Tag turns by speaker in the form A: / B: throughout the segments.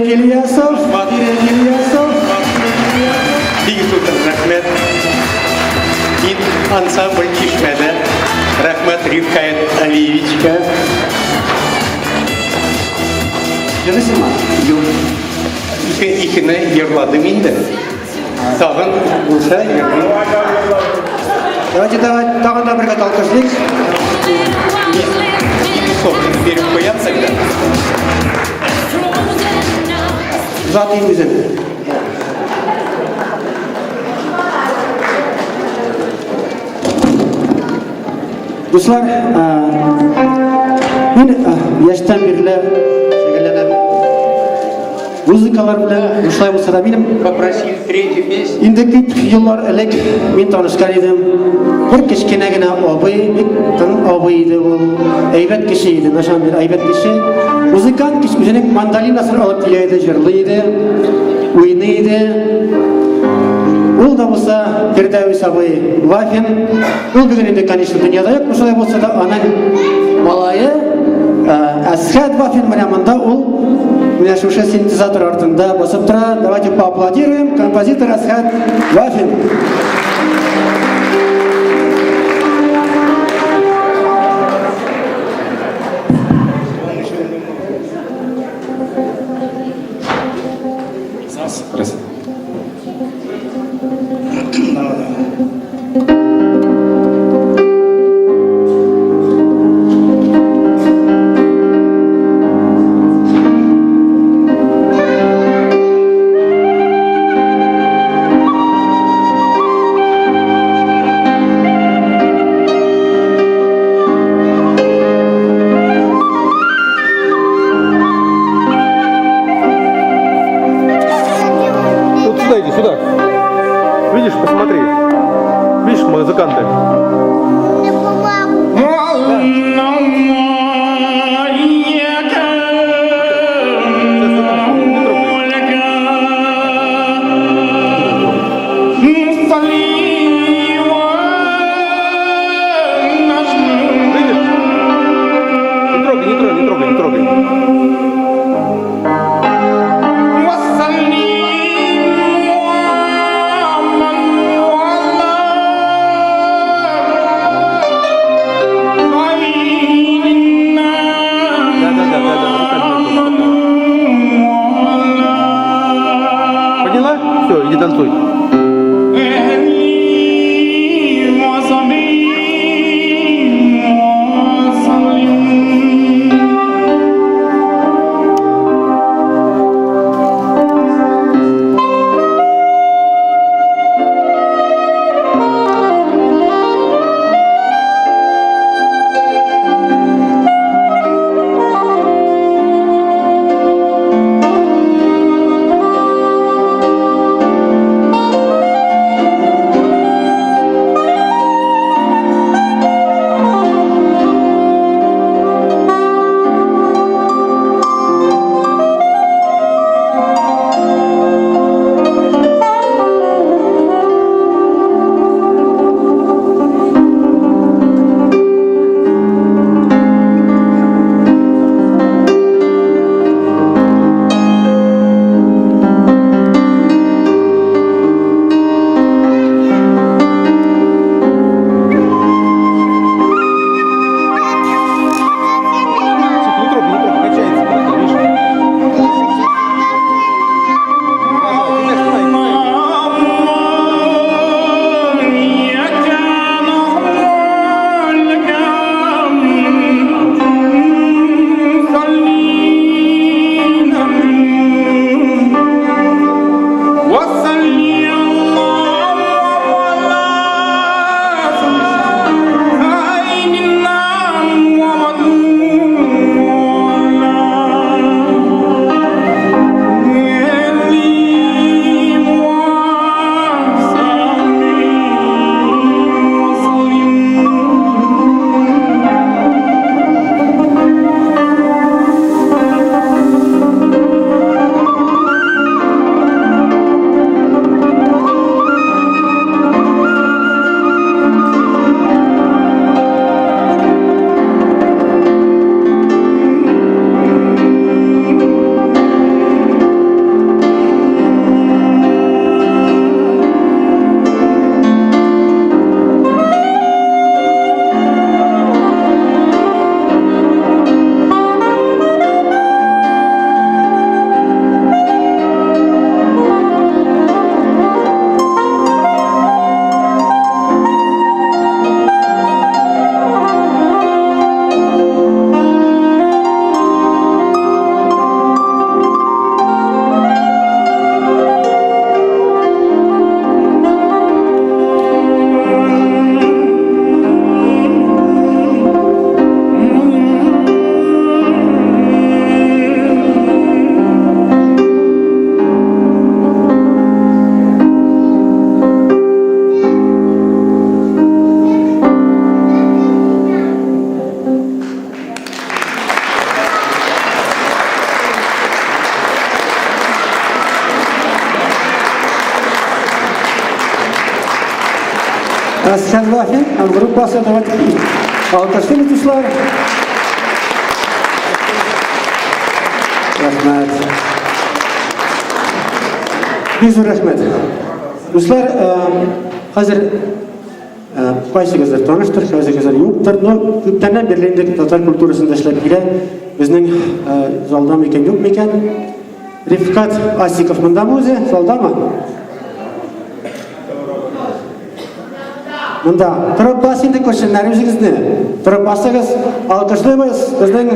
A: Ирек Ильясов, Ирек Ильясов.
B: Бик зур рәхмәт. Мин ансамбль Чишмәдә. Рәхмәт Рифкать Алиевичка.
A: Җырлыйсыңмы?
B: Юк. Ике икене йырладым инде. Тагын булса йырлыйм.
A: Давайте, давайте, тагын да бергә талкышлыйк.
B: Сотын биреп куям тогда.
A: Озатыйм үзен. Дуслар, мин яшьтән бирле шөгыльләнәм. Музыкалар белән, бушлай булса да минем
B: попросил третью песню.
A: Инде күп еллар элек мин танышкан идем. Бер кечкенә генә абый, бик тын абый иде ул. Әйбәт кеше иде, на самом деле әйбәт кеше. Музыкант кеше үзенең мандолинасын алып килә иде, җырлый иде, уйный иде. Ул да булса Фирдәвис абый Вафин. Ул бүген инде, конечно, дөньяда юк, шулай булса да аның малае Әсхәт Вафин менә монда ул менә шушы синтезатор артында басып тора. Давайте поаплодируем композитор Әсхәт Вафин.
C: Раз. Вот сюда иди, сюда. Видишь, посмотри. Видишь, музыканты. Видишь? Не трогай, не трогай, не трогай, не трогай. Да, да, да, да, да. Руками. Поняла? Все, иди танцуй.
A: Әсхәт Вафин һәм группасы. Давайте алкышлыйбыз, дуслар. Рәхмәт. Бик зур рәхмәт. Дуслар, хәзер кайсыгыздыр таныштыр, кайсыгыздыр юктыр, но күптәннән бирле инде татар культурасында эшләп килә. Безнең залда микән, юк микән? Рифкат Асиков мондамы үзе, залдамы? Монда. Торып бас инде, күршеннәр, үзегезне. Торып басыгыз, алкышлыйбыз. Безнең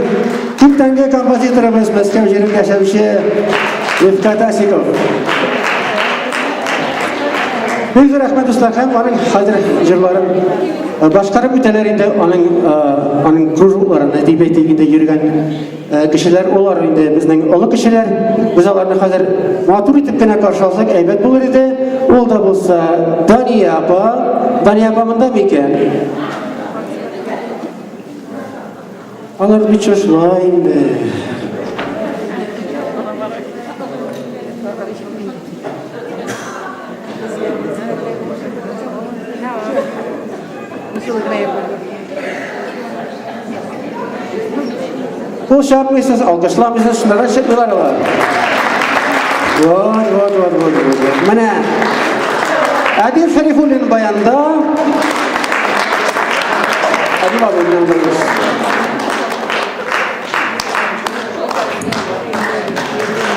A: күптәнге композиторыбыз, Мәскәү җирендә яшәүче Рифкат Асиков. Бик зур рәхмәт, дуслар, һәм аның хәзер җырларын башкарып үтәләр инде аның аның кружокларына дип әйтик инде йөргән кешеләр, алар инде безнең олы кешеләр. Без аларны хәзер матур итеп кенә каршы алсак, әйбәт булыр иде. Ул да булса Дания апа. Дания апа монда микән? Алар бит шушылай инде. Кул чапмыйсыз, алкышламыйсыз, шунда чыкмыйлар алар. Вот, вот, вот, вот, вот. Менә Әдил Шәрифуллин баянда. Әдил абый белән булдыгыз.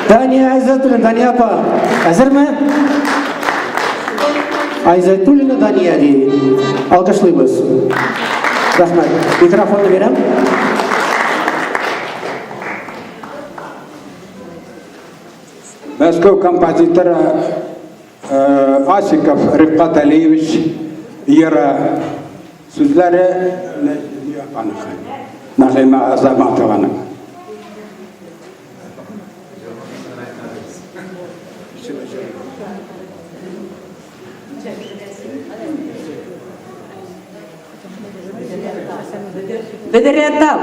A: Дания Айзатуллина, Дания апа, әзерме? Айзатуллина Дания ди. Алкышлыйбыз. Рәхмәт. Микрофонны бирәм.
D: Мәскәү композиторы Асиков Рифкат Алиевич йыры, сүзләре апаныкы, Нәгыймә Азаматованың.
E: Бедрә тал.